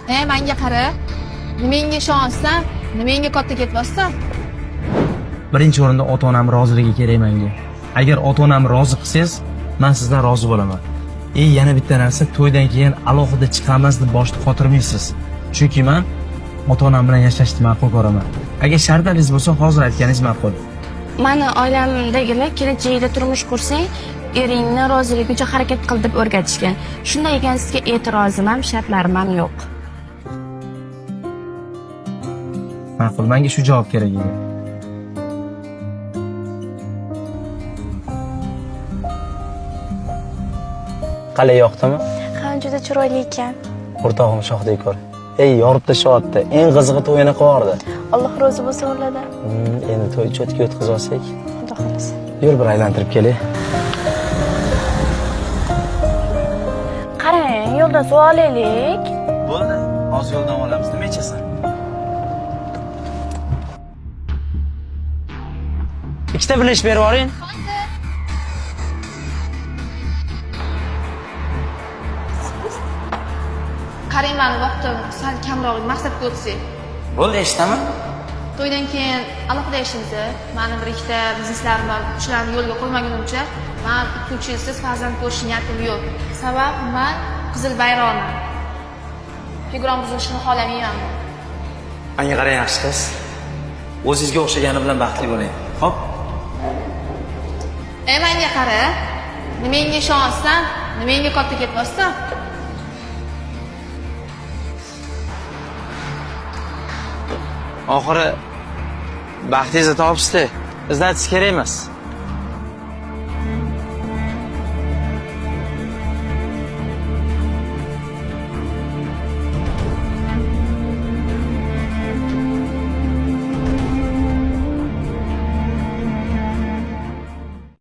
Menga qara. Nimenga ishonsan, nimenga katta ketyapsan? Birinchi o'rinda ota-onam roziligi kerak menga. Agar ota-onam rozi qilsangiz, men sizdan rozi bo'laman. Yana bitta narsa, to'ydan keyin alohida chiqamiz deb boshni qotirmaysiz. Chunki men ota-onam bilan yashashni ma'qul ko'raman. Agar shartlaringiz bo'lsa, hozir aytganingiz ma'qul. Mani oilamdagilar kelajakda turmush qursang, eringni roziligi uchun harakat qil deb o'rgatishgan. Shunday ekan sizga e'tirozim ham, shartlarim ham yo'q. Ma'qul, menga shu javob kerak edi. Qalay yoqdimi? Ha, juda chiroyli ekan. O'rtog'im shohdek ko'r. Ey, yorib tashlayapti. Eng qizig'i to'yini qilib. Alloh rozi bo'lsin ulardan. Endi to'y cho'tga o'tkazib olsak. Xudo xohlasa. Yur bir aylantirib kelay. Qarang, yo'lda suv olaylik. Bo'ldi. Hozir yo'ldan olamiz. Nima ichasan? Ikkita bilish berib yuboring. Qarang, mani vaqtim sal kamroq, maqsadga o'tsak. Bo'ldi, eshitaman. To'ydan keyin alohida yashaymiz. Mani bir ikkita bizneslarim bor, shularni yo'lga qo'ymagunimcha man 2-3 yilsiz farzand ko'rish niyatim yo'q. Sabab man qizil bayroqman. Figuram buzilishini xohlamayman. Menga qarang, yaxshi qiz. O'zingizga o'xshagani bilan baxtli bo'ling. Xo'p? Menga qara. Nimenga ishonsan, nimenga katta ketyapsan? Oxiri baxtingizni topibsiz-da. Izlatish kerak emas.